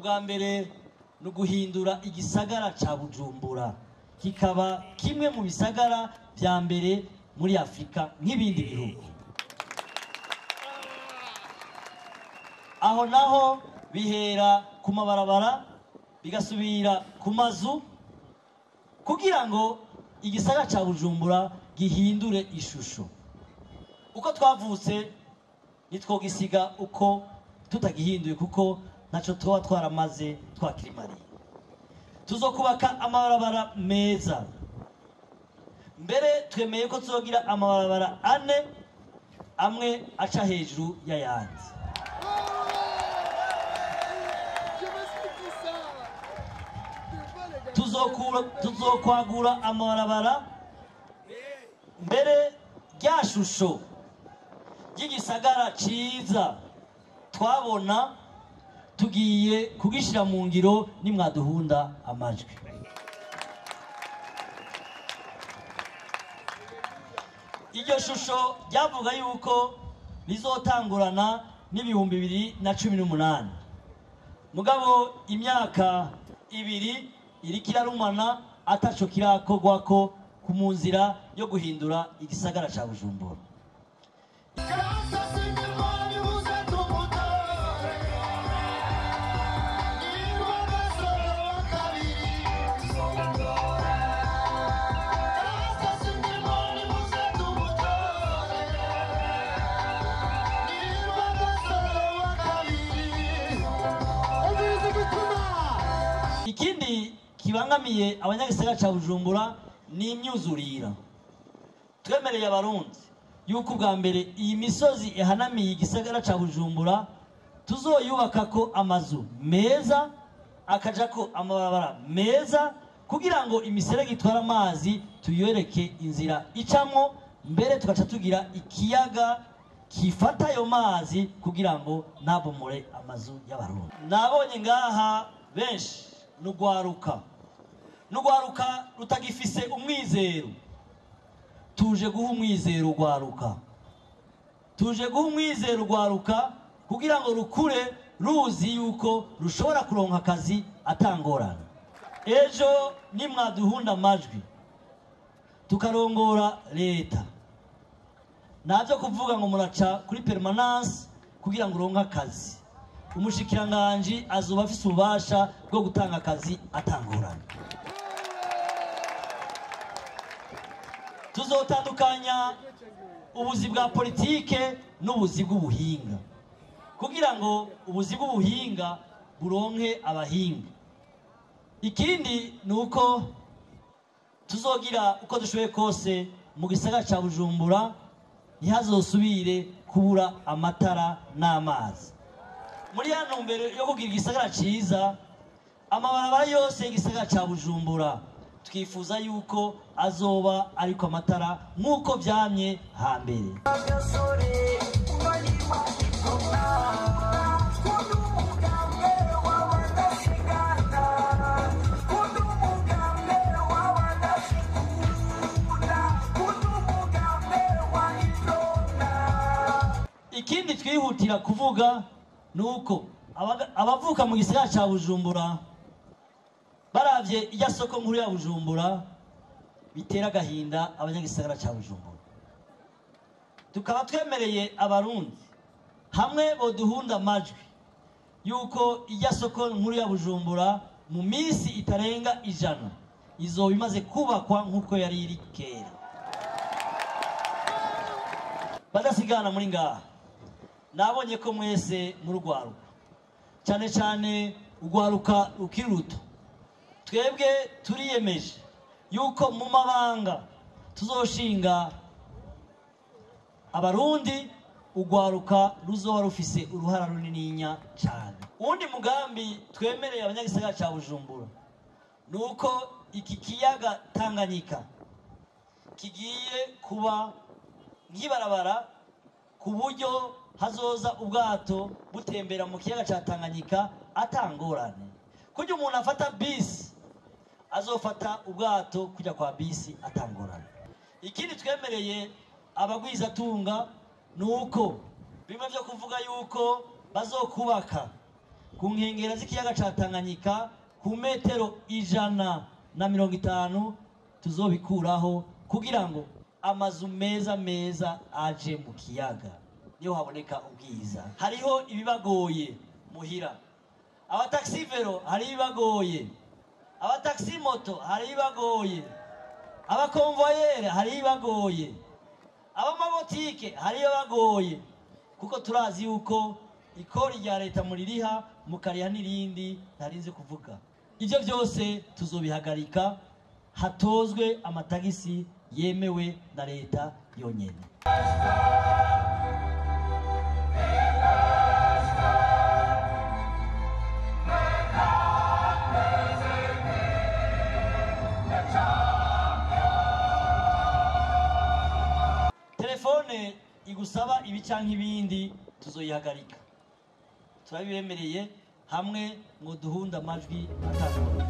Ubwa mbere ni uguhindura igisagara ca Bujumbura kikaba kimwe mu bisagara vya mbere muri Afrika nk'ibindi bihugu. Aho naho bihera ku mabarabara bigasubira ku mazu kugira ngo igisagara ca Bujumbura gihindure ishusho. Uko twavutse nitwogisiga uko tutagihinduye, kuko ntaco tuba twaramaze twakirimariye. Tuzokubaka amabarabara meza. Mbere twemeye ko tuzogira amabarabara 4, amwe aca hejuru y'ayandi. Tuzokwagura amabarabara mbere rya shusho ry'igisagara ciza twabona tugiye kugishira mu ngiro nimwaduhunda amajwi. Iryo shusho ryavuga yuko rizotangurana n'2018, mugabo imyaka 2 iriko irarumana ataco kirakorwako ku mu nzira yo guhindura igisagara ca Bujumbura. Ikindi kibangamiye abanyagisagara ca Bujumbura ni imyuzurira. Twemereye abarundi yuko ubwa mbere iyi misozi ihanamiye igisagara ca Bujumbura tuzoyubakako amazu meza, akajako amabarabara meza, kugira ngo imiserege itwara amazi tuyereke inzira icamwo, mbere tugaca tugira ikiyaga kifata ayo mazi kugira ngo ntabomore amazu y'abarundi. Nabonye ngaha benshi nugwaruka rutagifise umwizero. Tuje guha umwizero ugwaruka, tuje guha umwizero ugwaruka kugira ngo rukure ruzi yuko rushobora kuronka akazi atangorana. Ejo nimwaduhunda amajwi tukarongora leta, navyo kuvuga ngo muraca kuri permanence kugira ngo uronke akazi. Umushikiranganji azoba afise ububasha bwo gutanga akazi atangorana. Tuzotandukanya ubuzi bwa politike n'ubuzi bw'ubuhinga kugira ngo ubuzi bw'ubuhinga buronke abahinga. Ikindi nuko tuzogira uko dushoboye kose mu gisagara ca Bujumbura ntihazosubire kubura amatara n'amazi. Muri ya ntumbero yo kugira igisagara ciza, amabarabara yose y'igisagara ca Bujumbura twifuza yuko azoba ariko amatara nk'uko vyamye hambere. Ikindi twihutira kuvuga nuko abavuka mu gisagara ca Bujumbura baravye irya soko nkuru ya Bujumbura bitera agahinda abanyagisagara ca Bujumbura. Tukaba twemereye abarundi hamwe boduhunda amajwi yuko irya soko nkuru ya Bujumbura mu minsi itarenga 100 izoba imaze kubakwa nk'uko yari iri kera. Badasigana muri ngaha, nabonye ko mwese murugwaruka, cyane cyane ugwaruka rukiri ruto. Twebwe turiyemeje yuko mu mabanga tuzoshinga abarundi ugwaruka ruzoba rufise uruhara runininya cyane. Uwundi mugambi twemereye abanyagisagara ca Bujumbura nuko iki kiyaga Tanganyika kigiye kuba nk'ibarabara ku buryo hazoza ubwato butembera mu kiyaga ca Tanganyika atangorane. Kujya umuntu afata bisi azofata ubwato kujya kwa bisi atangorane. Ikindi twemereye abagwizatunga nuko bimwe byo kuvuga yuko bazokubaka Ku nkengera z'ikiyaga ca Tanganyika ku metero 150 tuzobikuraho kugira ngo amazu meza meza aje mu kiyaga, niho haboneka ubwiza. Hariho ibibagoye muhira, abataxi vero hari ibibagoye, abataxi moto hari ibibagoye, abakonvoyere hari ibibagoye, abamabotike hari ibibagoye, kuko turazi yuko ikori rya leta muririha mukariha n'irindi ntarinze kuvuga. Ibyo byose tuzobihagarika, hatozwe amatagisi yemewe na leta yonyene. Telefone igusaba ibi canke ibindi tuzoyihagarika, turabibemereye hamwe ngo duhunde amajwi atandukanye.